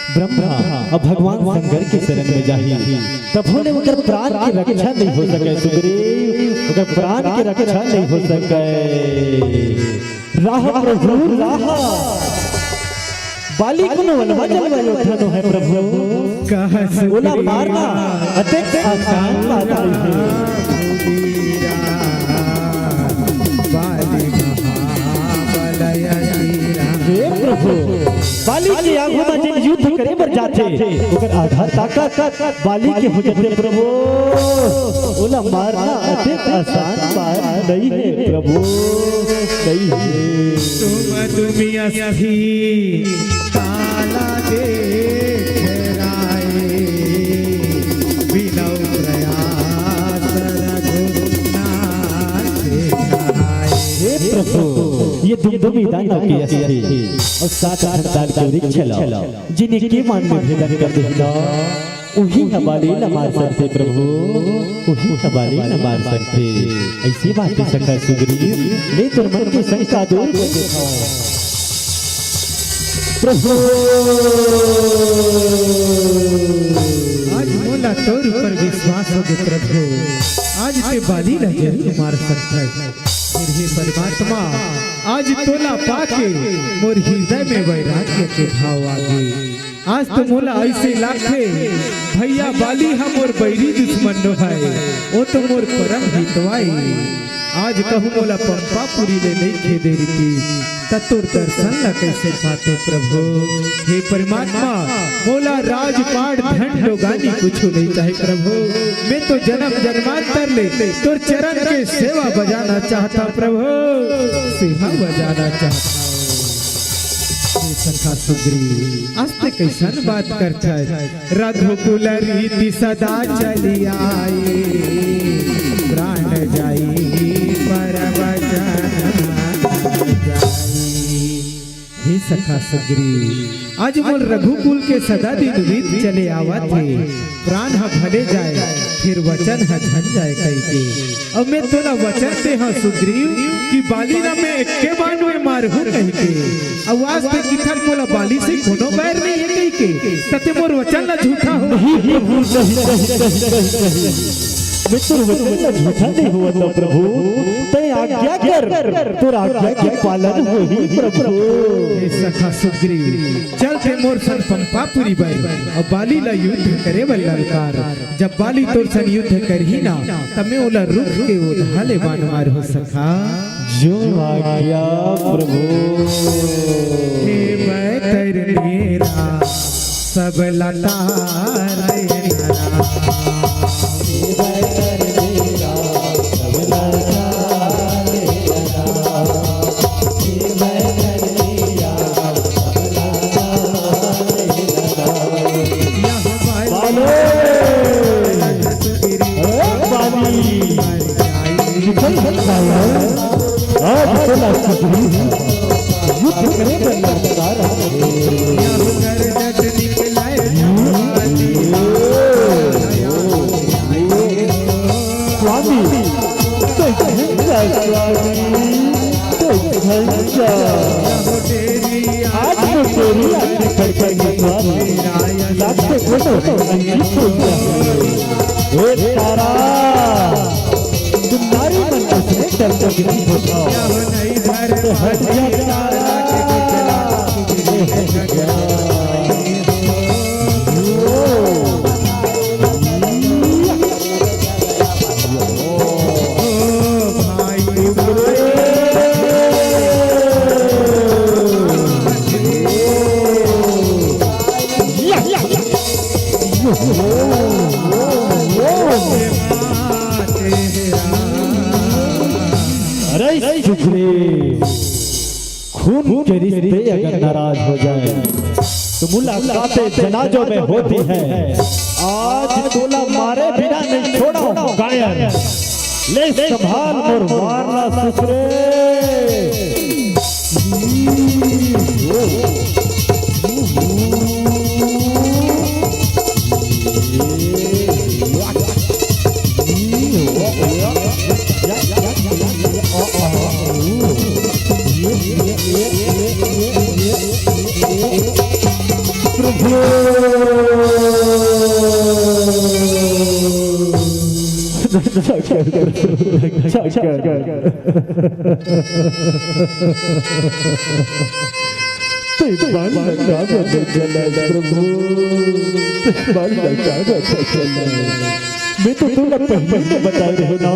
ब्रह्मा अउ भगवान शंकर के शरण में जाही, तभो ले ओकर प्राण के रक्षा नइ हो सकय सुग्रीव, ओकर प्राण के रक्षा नइ हो सकय। राह प्रभु राह, बाली कोनो अलवा जलवा योद्धा नो हे प्रभु, कह ओला सुग्रीव मारना अतेक आसान बात नइ हे। बाली महाबल अति राम। हे प्रभु, बाली के आगू म जेन युद्ध करे बर जाथे, ओकर आधा ताकत बाली के हो जाथे प्रभु। ओला मारना अतेक आसान बात नइ हे प्रभु, नइ हे। तुम तुम अस्थि काला देख राय, बिनौ प्रयास रघुनाथ कहाय। हे प्रभु, ये दुमदुमी दानव के अस्थि अउ सात ठन ताड़ के वृक्ष ल जेन एके बाण में भेदन कर देही ना, उही ह बाली ला मार सकथे प्रभु, उही ह बाली ला मार सकथे। अइसे बात हे सखा सुग्रीव, ले तोर मन के शंका दूर कर देथँव। प्रभु। आज मोला तोर ऊपर विश्वास होगे प्रभु, आज ते बाली ला जरूर मार सकथस। फिर हे परमात्मा, आज तोला पाके मोर हृदय में वैराग्य के भाव आगे। आज तो मोला अइसे लागथे भइया बाली ह मोर बैरी दुश्मन नो हय, ओ तो मोर परम हितवा ए। आज कहूँ मोला पंपापुरी ले नइ खेदे रितिस, त तोर दर्शन ला कइसे पातेंव प्रभु? हे परमात्मा, मोला राजपाट धन डोगानी कुछु नइ चाही प्रभु। मैं तो जनम जन्मांतर ले तोर चरण के सेवा बजाना चाहथँव प्रभु, सेवा बजाना चाहथँव। हे सखा सुग्रीव, आज ते कइसन बात करथस? रघुकुल रीति सदा चली आई, प्राण जाई पर वचन न जाई। हे सखा सुग्रीव, आज मोर रघुकुल के सदा दिन रीत चले आवत हे, प्राण ह भले जाय, फेर वचन ह झन जाय कहिके। अउ मैं तोला वचन दे हँव सुग्रीव कि बाली ला मैं एक्के बाण में मारहूँ कहिके। अउ आज ते किथस मोला बाली से कोनो बैर नइ हे कहिके, त ते मोर वचन ला झूठा हो। नहीं प्रभु, नहीं, नहीं, नहीं, नहीं। मैं तोर वचन ला झूठा नहीं होवत हँव प्रभु, तैं आज्ञा कर, तोर आज्ञा के पालन होही प्रभु। हे सखा सुग्रीव, चल तैं मोर संग पंपापुरी बर अउ बाली ला युद्ध करे बर ललकार। जब बाली तोर संग युद्ध करही ना, तब मैं ओला रुख के ओधा ले बाण मारहूँ सखा। जो आज्ञा प्रभु। हे बैतरनी राम, सब लतार देना। हे बैतरनी राम, सब लतार देना। हे बैतरनी राम, सब लतार देना। बालो। ए, बाली। निकल सकता है। आज तोला सुग्रीव युद्ध करे बर ललकार हे। स्वामी, तो घंटा स्वामी, तो घंटा। आज तो तेरी आंखें खड़केंगी स्वामी। लाख से बोलो, अंकित हो गया। हे तारा, तुम नारी मन को सुने डरते नहीं होता। तो हट जा तारा। अरे सुग्रीव, खून के रिश्ते अगर नाराज हो जाए तो मुलाकातें जनाजों में होती है। आज तोला मारे बिना नहीं छोड़ा हूँ कायर। ले संभाल मोर वार ला सुग्रीव। प्रभु, रक्षा कर, रक्षा कर। तैं बाण लगा बदल चला प्रभु, तैं बाण लगा बदल चला। मैं तो तोला पहले तो बताए रहे ना,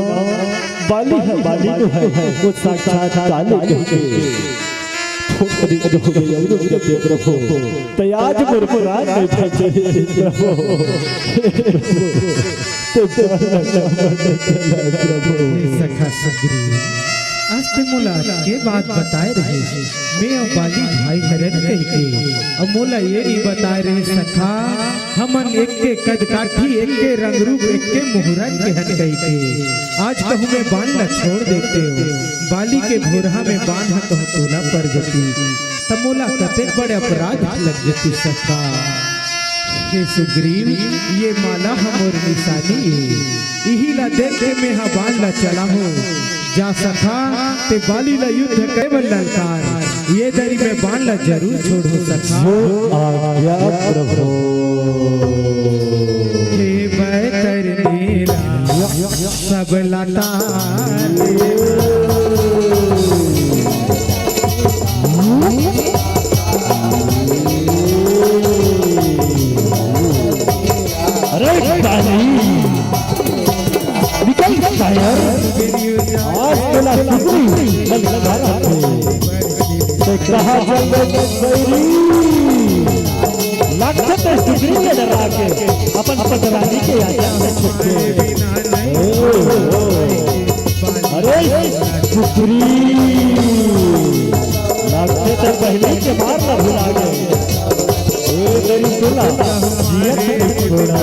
बाली ह, बाली तो है, वो साक्षात काल कहिके। थोड़ी जो हो गई, अब रुक जाते प्रभु। तैं आज मोर प्राण में बचे प्रभु। तैं बाण लगा बदल चला प्रभु। हे सखा सुग्रीव, आज तैं मोला के बात बताए रहे, मैं अउ बाली भाई हरन कहिके, अउ मोला ये नहीं बताए रहे सखा, हमन एक के कद काठी, एक के रंग रूप, एक के मुहूर्त के हन कहिके। आज कहूँ मैं बाण ला छोड़ देते हो, बाली के भोरहा में बाण ह कहूँ तोला पर जती, त मोला कतेक बड़े अपराध लग जती सखा। हे सुग्रीव, ये माला ह मोर निशानी ए, इही ला देख के मैं हा बाण ला चलाहूँ। जा सखा, तैं बाली ला युद्ध करे बर ललकार, ये दरी में बाण ला जरूर छोड़हूँ सखा। जो आज्ञा प्रभु। हे बैतरनी राम, सब लतार। अरे बाली, निकल कायर, आज तोला सुग्रीव ललकार हे। तैं कहाँ चल दे बैरी? लागथे तैं सुग्रीव के डरा के अपन, अपन रानी के याद में छुप गे। ओ, ओ, अरे सुग्रीव, लागथे तैं पहले के मार ला भुला गे। ए मेरी सुना, जियत नहीं छोड़ा।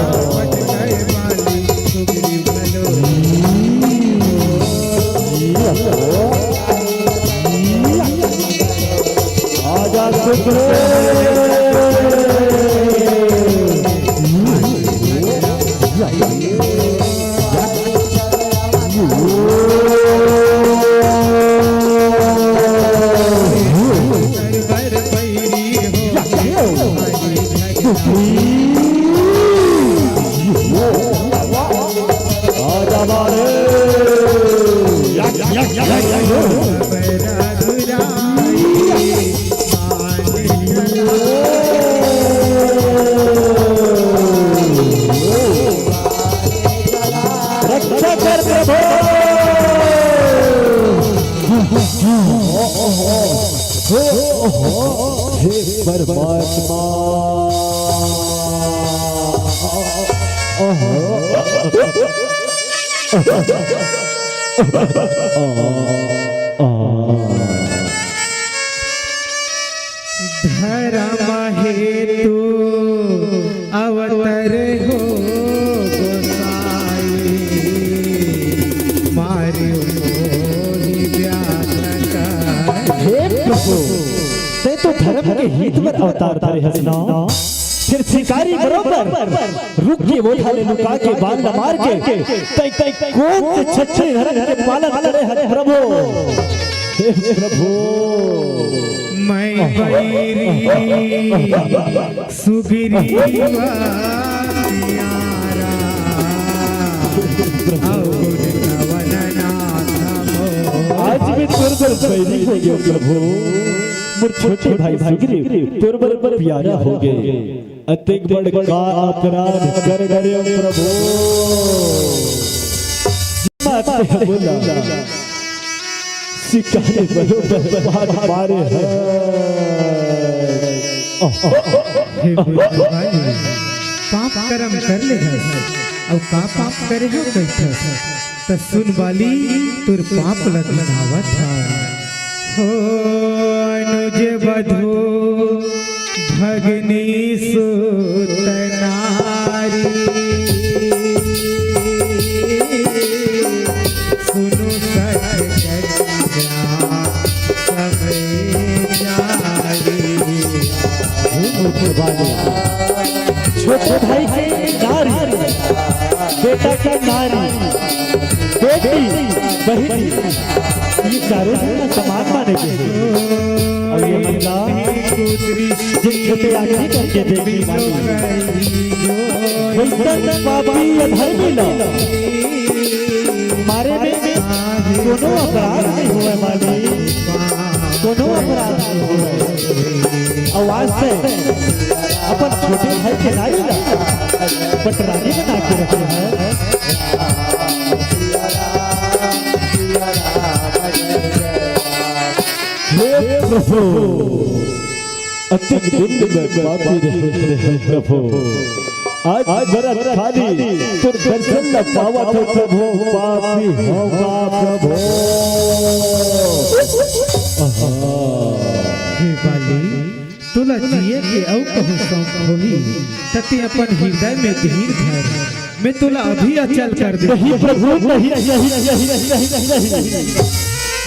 आजा सुग्रीव। ओहो, हे परमात्मा। ओहो। धर्म हेतु अवतर हो गोसाई, मारियो मोहि व्याध का। हे प्रभु, तैं तो धर्म के हित बर अवतार धरे हस ना। फिर शिकारी बरोबर रुख के ओठा ले लुका के बाण ल मार के तैं, तैं कोन से छछरी धर्म के पालन करे हस प्रभु? हे प्रभु। मैं बैरी सुग्रीवा प्यारा, अवगुण कवन नाथ मोर। आज मैं तोर बर बैरी हो गेंव प्रभु, मोर छोटे भाई सुग्रीव तोर बर प्यारा हो गे। अतेक बड़ का अपराध कर डरेंव प्रभु। माते बोला। शिकारी बरोबर बाण मारे हस। हे बुद्धू भाई, पाप करम कर ले हस, अउ का पाप करे हस कहिथस? त सुन बाली, तोर पाप ल गिनावत हंव। हो अनुज बधू भगनी सुत नारी, सुनु सत कन्या समय जारी। हे मूर्ख बालक, छोटे भाई के नारी, बेटा के नारी, बेटी, बहिनी, ये चारों झन ला समान माने के हे। अउ ये महिला, जे छोटे आँखी करके देखी मानी, वइसन पापी अधर्मी ला मारे में कोनो अपराध नइ होवय मालिक, कोनो अपराध नइ होवय। अउ आज तैं अपन छोटे भाई के नारी ला पटरानी बना के रखे हस। हे प्रभु, अतेक दिन ले मैं पापी रहेंव प्रभु, आज भरत खानी तोर दर्शन ला पावत हंव प्रभु, पापी हंव का प्रभु। आहा। हे बाली, तोला जिए के अउ कहूँ शौक होही, त तैं अपन हृदय में धीर धर। मैं तोला अभी अचल कर देहूँ। नहीं प्रभु, नहीं, नहीं।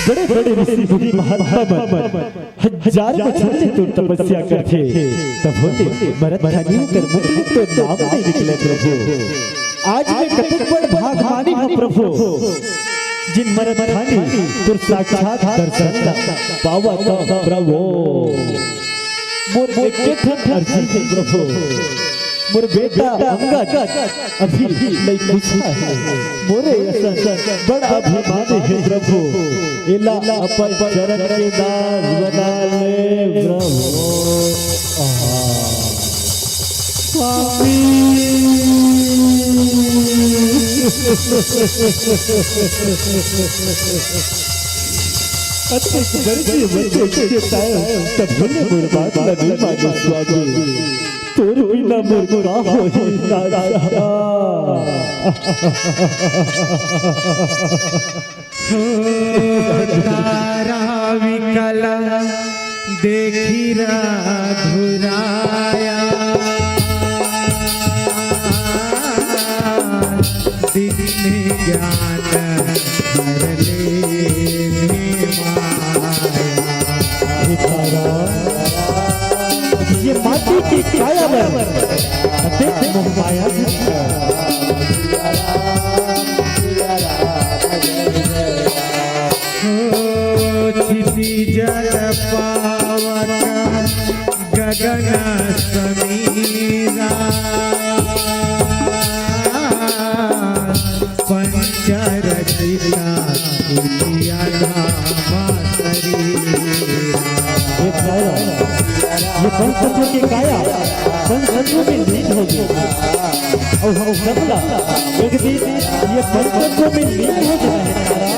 बड़े-बड़े ऋषि मुनि महात्मा मन हजार बछर ले तोर तपस्या करथे, तभो ले भरत खानी ओकर मुख ले तोर नाम नइ निकलय प्रभु। आज मैं कतेक बड़ भागमानी हंव प्रभु, जेन भरत खानी तोर साक्षात दर्शन ला पावत हंव प्रभु। मोर एके ठन अर्जी हे प्रभु, मोर बेटा अंगद अभी लइकुछा हे, मोरे असन बड़ अभिमानी हे प्रभु, एला अपन चरण के दास बना ले प्रभु। आहा। स्वामी। अतेक बरजी बचे के ताय, तभो ले मोर बात ला नइ माने स्वामी। तोर बिना मोर का होही दादा। हो तारा विकल देखि रघुराया, दीन ज्ञान हर लेहि माया। हे तारा, ये माटी के काया बर अतेक मोह माया हे। हो क्षिति जल पावक गगन समीरा, पंच रचिता कुटिया धामा शरीरा। हे तारा, ये पंच तत्व के काया पंच तत्व में लीन हो गे। अउ हम सब ला एक दिन ये पंच तत्व में लीन हो जाना हे तारा।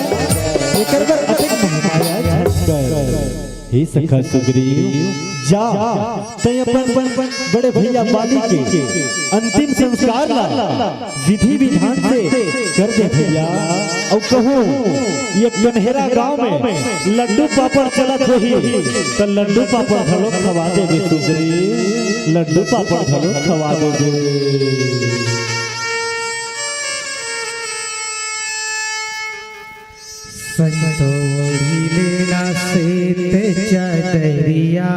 एकर बर अतेक मोह माया झन कर। हे सखा सुग्रीव, जा, तैं अपन बड़े भैया बाली के अंतिम संस्कार ला विधि विधान से कर दे भैया। अउ कहूँ ये कन्हेरा गांव में लड्डू पापड़ चलत होही, त लड्डू पापड़ घलो खवा देबे सुग्रीव, लड्डू पापड़ घलो खवा देबे। संतोड़ी लेना सेत चदरिया,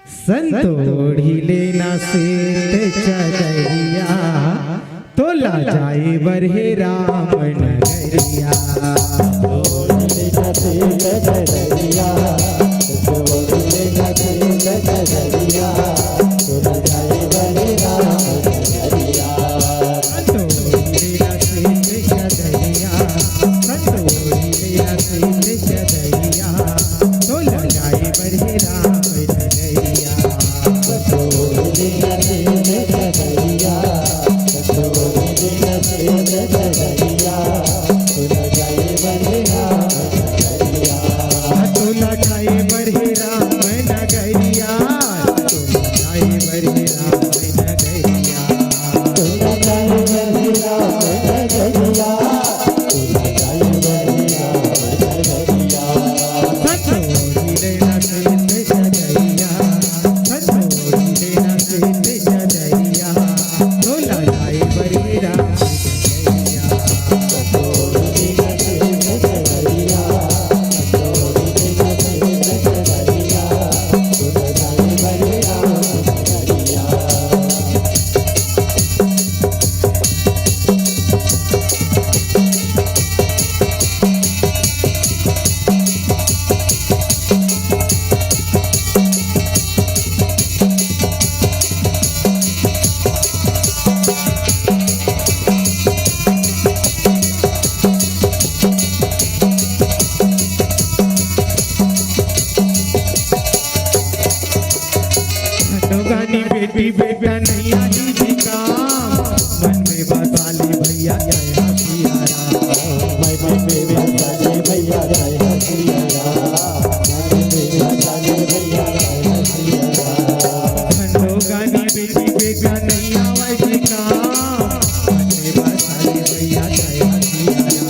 संतोड़ी लेना सेत चदरिया, तोला जाए बर हे राम नगरिया। संतोड़ी लेना सेत चदरिया, संतोड़ी लेना सेत चदरिया, तोला जाए बर हे राम नगरिया। गानी बेटी बेटा नहीं आनी जी काम, मन में बसा ले भैया जय हथियारा। मन में बसा ले भैया जय हथियारा। मन में बसा ले भैया जय हथियारा। गानी बेटी बेटा नहीं आवे जी काम, मन में बसा ले भैया जय हथियारा।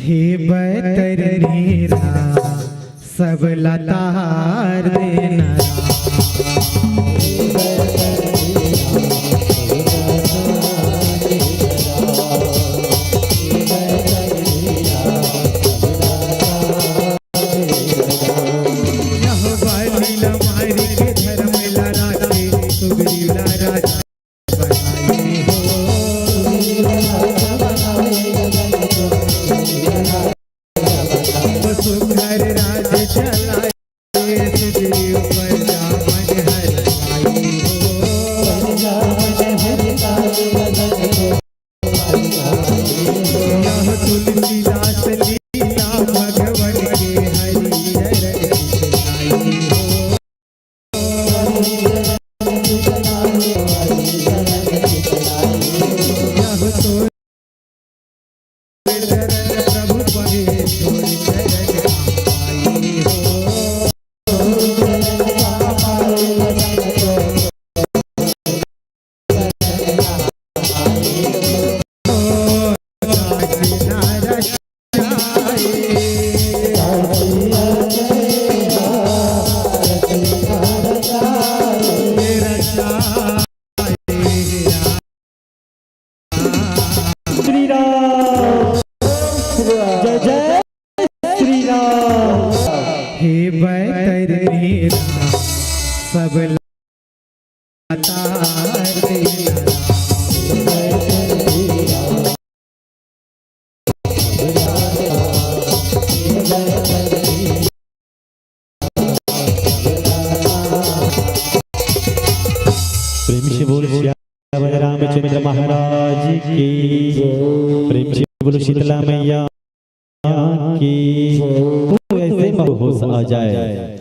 हे बतरनीरा सब लतार देना। श्री राम। जय जय श्री राम। हे बैतरनी सब लतार। प्रेम से बोल सियावर रामचंद्र महाराज की। प्रेम से बोलो शीतला मैया की। ऐसे में होश आ जाए।